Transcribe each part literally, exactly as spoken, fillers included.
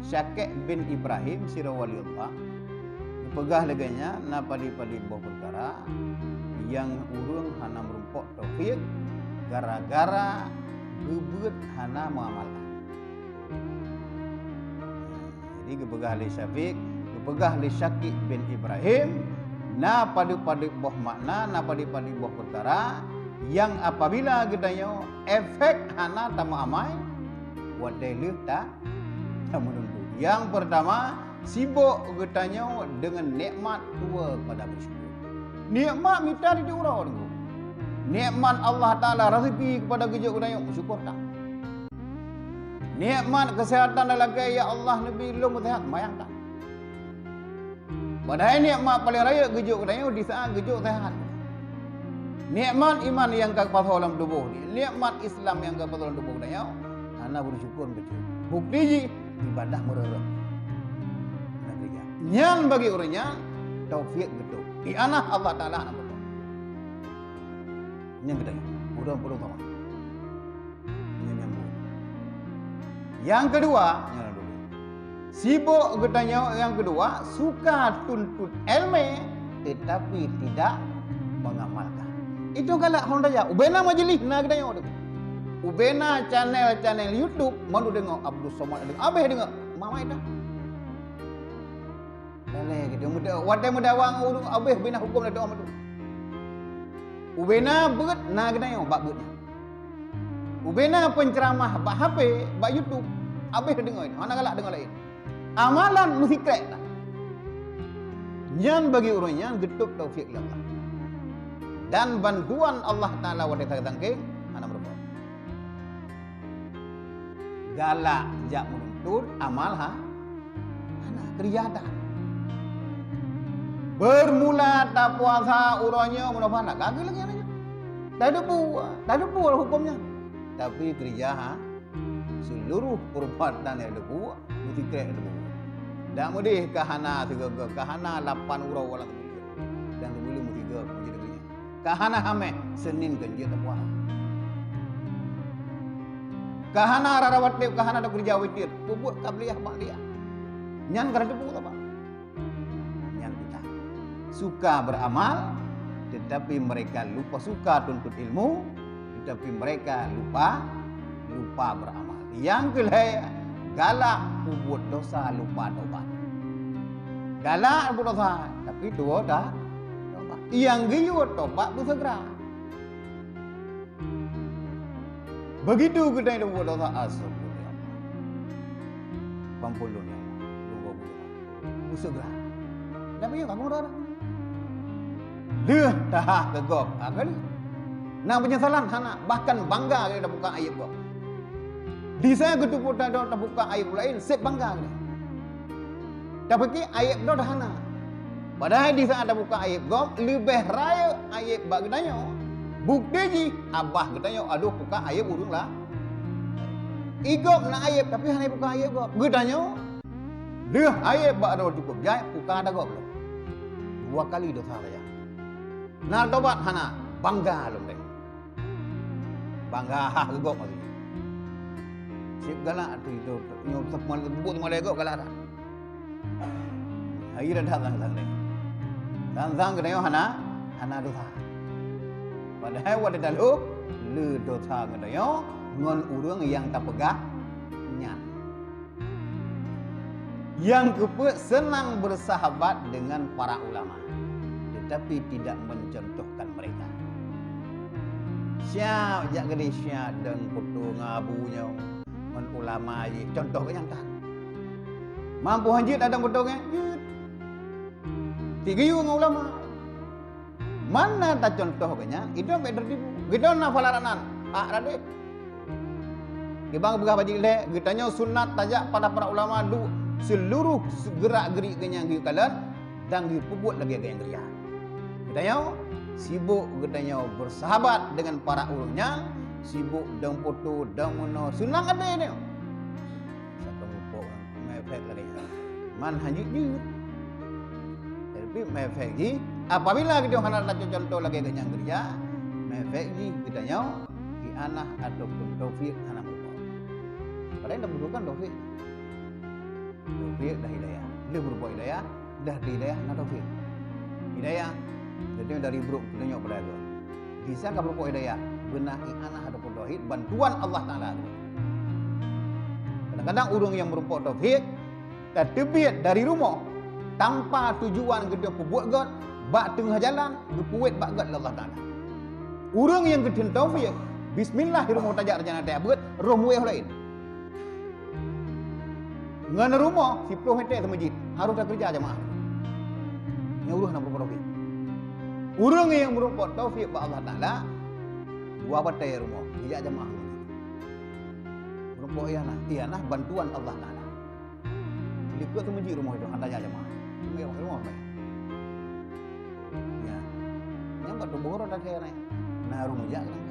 Syakik bin Ibrahim sidroe wali Allah, geupeugah lagée nyan, na padub-padub boh peukara nyang ureuëng hana meurumpok taufik gara-gara geubeuet hana meuamalkan. Jadi geupeugah lé Syafiq, geupeugah lé Syakik bin Ibrahim, na padub-padub boh makna, na padub-padub boh peukara nyang apabila geutanyoe efek hana tameuamai, watée lheueh ta Nyang meununtu. Nyang peurtama, sibok geutanyoe deungon nikmat tuwoe pada beusyukur. Nikmat mita di uroe teungku. Nikmat Allah Taala raseuki kepada geujok geutanyoe, beusyukur that. Nikmat keuseuhatan dan lakée, ya Allah, neubi lôn meusehat, mayang that. Padahai nikmat paleng rayeuk geujok geutanyoe di saat geujok seuhat. Nikmat iman nyang ka geupasoe lam tuboh, nikmat Islam nyang ka geupasoe lam tuboh geutanyoe, hana beusyukur bacut. Bukti jih, ibadah meureuroh. Nyan bagi ureuëng nyan taufik beutôi. Di anak Allah Taala hana beutôi. Nyang geutanyoe, ureuëng peurunoe sama. Nyang nyambung. Nyang keudua, nyang dulu. Sibok geutanyoe nyang keudua, suka tuntut ilmu, tetapi tidak mengamalkan. Itu galak hon raja. Ubena majelis na geutanyoe tu. Ubena channel-channel YouTube, malu deungoe Abdul Somad, abéh deungoe. Mamai dah. Lalée gitu. Muda, watée meudawa ngon ureuëng, abéh ubena huköm dah doa madu. Ubena beuet na geutanyoe bak beuet nyan. Ubena penceramah bak H P, bak YouTube, abéh deungoe, hana galak deungoe laén. Amalan meusikrek dah. Nyan bagi ureuëng nyan geutôb taufik lé Allah. Dan bantuan Allah Taala watée sangkéng hana meurumpok. Galak jak meununtut amal ha, hana keurija that. Beurmula tapuasa uroe nyoe meunoe hana gagai lagée nyoe. Tadebu, tadebu huköm nyan. Tapi keurija ha, seuluruh peurbuatan nyang tadebu, meusikrek tadebu. Dak meudeh ka hana sigoe-goe, ka hana lapan uroe walang sigoe. Dan sigoe meusigoe meusikrek. Ka hana hameh, Senin ganjeuet tapuasa. Ka hana rara watée, ka hana takeurija witir, peubuet qabliyah ba'diyah. Nyan ka teupeue taba. Nyan kita. Suka beramal, tetapi mereka lupa, suka tuntut ilmu, tetapi mereka lupa, lupa beramal. Nyang keulhée, galak peubuet dosa, lupa tobat. Galak peubuet dosa, tapi tuwoe ta-, tobat. Nyang geuyue tobat beuseugra. Begitu geutanyoe peubuet dosa, astagfirullah. Pampulon nyoe, lôn buet dosa. Beuseugra. Tapi nyoe kamoe rara. Lheueh taha keu gob, ha, kali. Na penyesalan hana, bahkan bangga geutanyoe tabuka aib gob. Di saat geutupeue tanyoe tabuka aib laén, seb bangga geutanyoe. Tapike aib droe hana. Padahai di saat tabuka aib gob, leubeh rayeuk aib bak geutanyoe. Bukti jih, abah geutanyoe adoh buka aib ureuëng la-, i gob na aib, tapi hana buka aib gob. Geutanyoe, lheueh aib bak droe cukup jai, buka ata gob lom. Dua kali dosa saja. Na tobat hana, bangga lom deh. Bangga hah keu gob maksud jih. Seb galak tu, itu, nyoe seupeumalée, buet seupeumalée gob galak that. Hai dah that sang-sang deh. Sang-sang geutanyoe hana, hana dosa. Padahai watée talo, le dosa geutanyoe ngon ureuëng nyang tapeugah nyan. Nyang keupeuet senang bersahabat dengan para ulama, tetapi tidak mencontohkan mereka. Siap jak geude siap dan foto ngon abu nyoe, ngon ulama jih, contoh nyang that. Mampu hanjeuet ada foto ngon jeuet. Tiga ngon ulama. Mana tacontoh geuh nyan, idong bék teutibu. Geutanyoe na falaranan, hak raden. Kiban geupeugah bak jih lé, geutanyoe sunat tajak pada para ulama lu seuluruh geurak-geurik geuh nyang geuyue kalon dan geuyue peubuet lagée geuh nyang geuyue. Geutanyoe sibok geutanyoe bersahabat dengan para ureuëng nyan, sibok dong foto, dong meunoe, sunat até nyoe. Saka mupok mefek lagée nyan. Man hanjeuet jeuet. Tapi mefek jih, apabila geutanyoe hana tacontoh lagée geuh nyang geuyue, mefek jih geutanyoe ianah ataupun taufik hana meurumpok. Padahai tabutuhkan taufik. Taufik dan hidayah. Lheueh beureumpok hidayah, dah di hidayah na taufik. Hidayah, jadi dari brok dunia pada agama. Di sana beureumpok hidayah, beuna i'anah ataupun tauhid, bantuan Allah Taala. Kadang-kadang ureuëng nyang beureumpok taufik, tateubiet dari rumoh tanpa tujuan geutanyoe peubuet gét, bak teungoh jalan geupeuwet bak gét lé Allah Taala. Ureuëng nyang geutheun taufik, bismillah di rumoh tajak rencana tajak beuet, roh muweh laén. Ngon rumoh siploh meter teumeujit, harôh takeureuja jamaah. Nyang ureuëng hana beureumpok taufik. Ureuëng nyang beureumpok taufik bak Allah Taala, dua batée rumoh, geujak jamaah. Beureumpok ianah, ianah bantuan Allah Taala. Likot teumeujit rumoh itu, hana tajak jamaah. Cuma ya, rumoh baik. Ya. Nyang bak tuboh rot akhé nyan. Nah, harôh meujak keunan.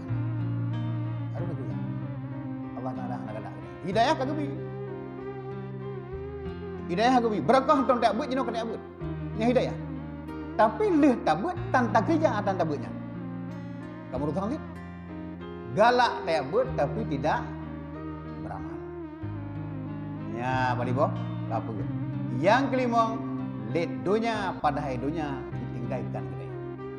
Harôh meujak. Allah Taala hana galak. Hidayah ka geubi. Hidayah ka geubi. Beureukoh hantom tajak beuet, jinoe ka tajak beuet. Nyan hidayah. Tapi lheueh tabeuet, tan takeureuja tan tabeuet nyan. Kamu rasa sakit? Galak tajak beuet tapi tidak beramal. Ya, baliboh, ka peugah. Nyang keulimong, lét donya padahai donya ditinggalkan geutanyoe.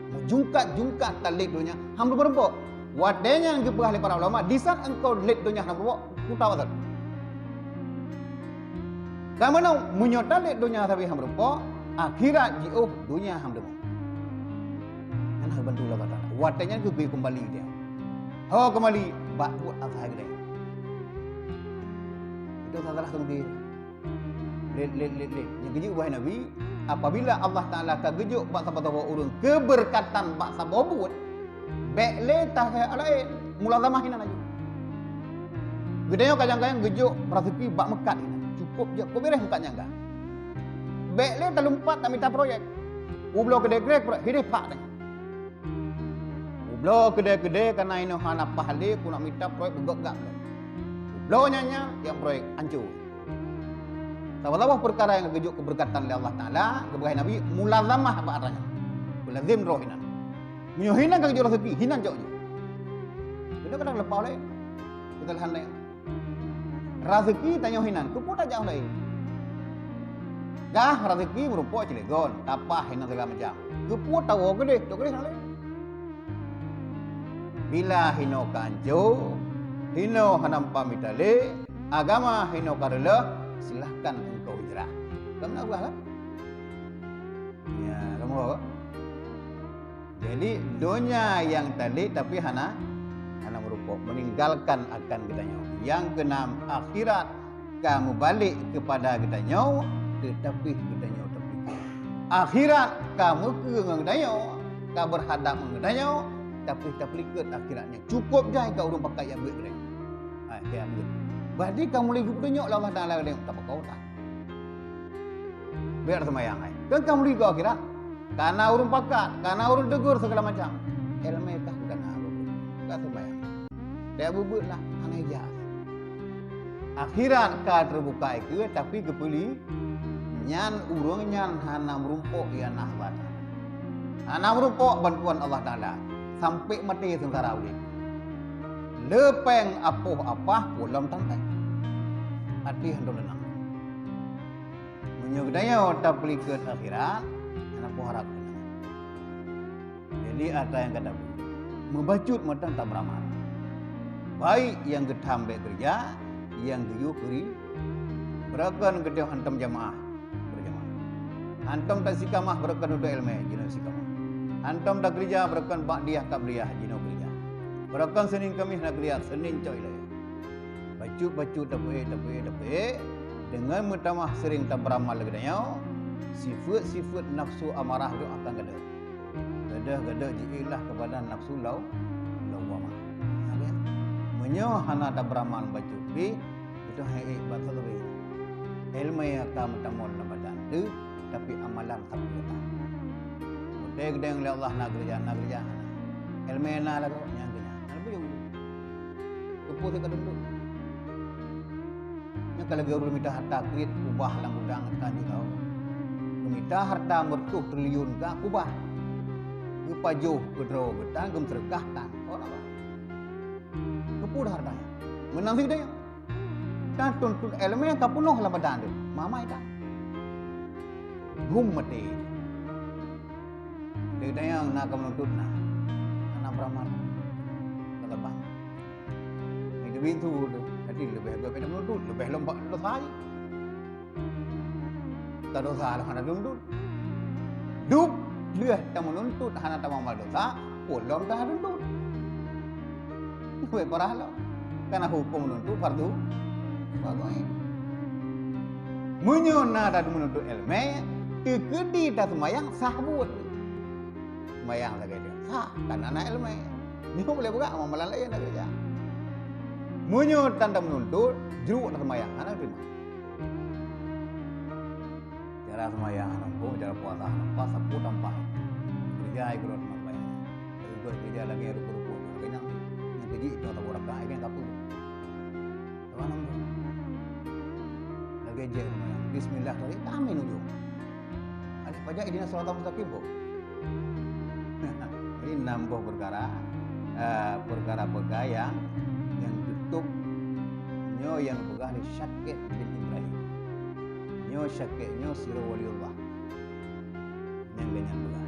Meujungkat-jungkat talét donya, hana beureumpok. Watée nyan geupeugah lé para ulama, di saat engkau lét donya hana beureumpok, puta batat. Kamoe meunyoe talét donya sabe hana beureumpok, akhirat jiôh donya hana beureumpok. Nyan hana bantu Allah Taala. Watée nyan geubri keumbali dia. Ho keumbali bak buet asai geude. Itu salah satu dia. Lét, lét, lét, lét. Nyang keujeuet wahai Nabi, apabila Allah Taala ka geujok bak saboh-saboh ureuëng keubeurkatan bak saboh buet, bék lé tahe laén, mulazamah inan laju. Geutanyoe kadang-kadang geujok raseuki bak meukat inan, cukup jeuet keu beureh meukat nyang ka. Bék lé talumpat tamita proyek. Ubloe keudeh-keudeh proyek hideh phak teuh. Ubloe keudeh-keudeh kana inoe hana paih lé keuneuk mita proyek beugok gak bloe. Ubloe nyan-nyan nyang proyek ancô. Saboh-saboh peukara nyang geujok keubeurkatan lé Allah Taala, geupeugah Nabi, mulazamah bak atra nyan. Beulazem droe hinan. Meunyoe hinan ka geujok raseuki, hinan cok jih. Kita kadang leupah laén. Kita lahan laén. Raseuki tanyoe hinan, keupeue tajak laén? Gah raseuki meurumpok cilegon, tapah hinan segala macam. Keupeue tawoe keudeh, cok keudeh laén. Bila hinoe ka ancô, hinoe hana meupamitale, agama hinoe ka reuloh, silahkan engkau hijrah. Kamu nak ubah kan? Ya, kamu ubah kan? Jadi, donya nyang talét tapi hana, hana meurumpok, meninggalkan akan geutanyoe. Nyang keunam, akhirat ka meubalek keupada geutanyoe, teutapi geutanyoe tapeulikot. Akhirat ka meukeue ngon geutanyoe, ka beurhadab ngon geutanyoe, tapi tapeulikot akhirat nyan. Cukup jai ka ureuëng pakat jak beuet geutanyoe. Hai, jak beuet. Berarti ka mulai geupeutunyok lé Allah Taala geutanyoe, ka pakon utak. Biar seumayang hai. Kan ka meurigoe akhirat. Kana ureuëng pakat, kana ureuëng tegur segala macam. Iéleumé kah kana ureuëng. Ka seumayang. Dia beubeut lah, hana ijak. Akhirat ka teubuka ikeue, tapi geupeuli nyan ureuëng nyan hana meurumpok ianah Allah Taala. Hana meurumpok bantuan Allah Taala. Sampai maté seungsara udeb. Lepeng apoh apah pulang tangkai. Hati hantom leunang. Meunyoe geutanyoe tapeulikot akhirat, hana peue harab keunan. Jadi, atra nyang ka tabu, meubacut mantong tabeuramal. Baik nyang geutham bék keureuja, nyang geuyue keuri. Beureukan geutanyoe hantom jamaah, beurjamaah. Hantom tasikamah, beureukan dudoe iéleumé, jinoe sikamah. Hantom takeureuja, beureukan ba'diyah qabliyah, jinoe keureuja. Beureukan Seunin Kamis na keureuja, Seunin cok iéleumé. Bacut-bacut tapeuék, tapeuék, tapeuék, deungon meutamah seuring tabeuramal lé geutanyoe, sifeuet-sifeuet nafsu amarah nyoe akan gadôh. Gadôh-gadôh jiék lah keupada nafsu lau-, lawwamah. Nah, ya. Meunyoe hana tabeuramal bacut pih, itu hai ék bak sabe. Iéleumé nyang ka meutamong lam badan teuh, tapi amalan sapeue that. Meuteugadang lé Allah na keureuja, na keureuja hana. Iéleumé na lagoe nyang keureuja. Hana peue jeuet. Keupeue teuka tundok? Nyan ka lagée ureuëng mita hareuta kriet kubah lam gudang tan jitawök. Geumita hareuta meureutoh triliun ka kubah. Geupajoh keudroe geutan geumeuseudeukah tan. Kon apa? Keupeue hareuta nyan? Meunan sideh. Tan tun-tun iéleumé ka peunoh lam badan teuh. Mamai tan. Hum maté. Di dayang na ka meununtut na. Hana beuramal. Kelebihan. Ini bintu tu. Jadi lebih agak pada meununtut, lebih lompat dosa. Tadosa lom hana dum-dum. Dum lheueh tameununtut hana tameuamal dosa, ulôn ka dum-dum. Wéh parah lom. Karena huköm meununtut fardu, fardu ain. Meunyoe na tameununtut ileumèe, teukeudi taseumayang sah buet. Seumayang lagèe nyan sah, karena na ileumèe. Nyoe boleh buka amalan laén dah kerja. Meunyoe tan tameununtut, jruk taseumayang hana teurimong. Cara seumayang hana muphom, cara puasa hana pas, sapeue tampan. Kerja ikut seumayang. Ikut kerja lagèe rukuk-rukuk, lagèe nyan. Nyang keujih itu saboh rakaat, lagèe nyan kapeuet. Lagèe jeuet seumayang. Bismillah tadi, amin ujong. Alif pajak idina siratal mustaqim, boh. Jadi, enam boh peukara, eh, peukara-peukara nyang, nyang teutôp nyoe nyang peugah lé Syakik bin Ibrahim. Nyoe Syakik nyoe sidroe waliullah. Nyang geuh nyan peugah.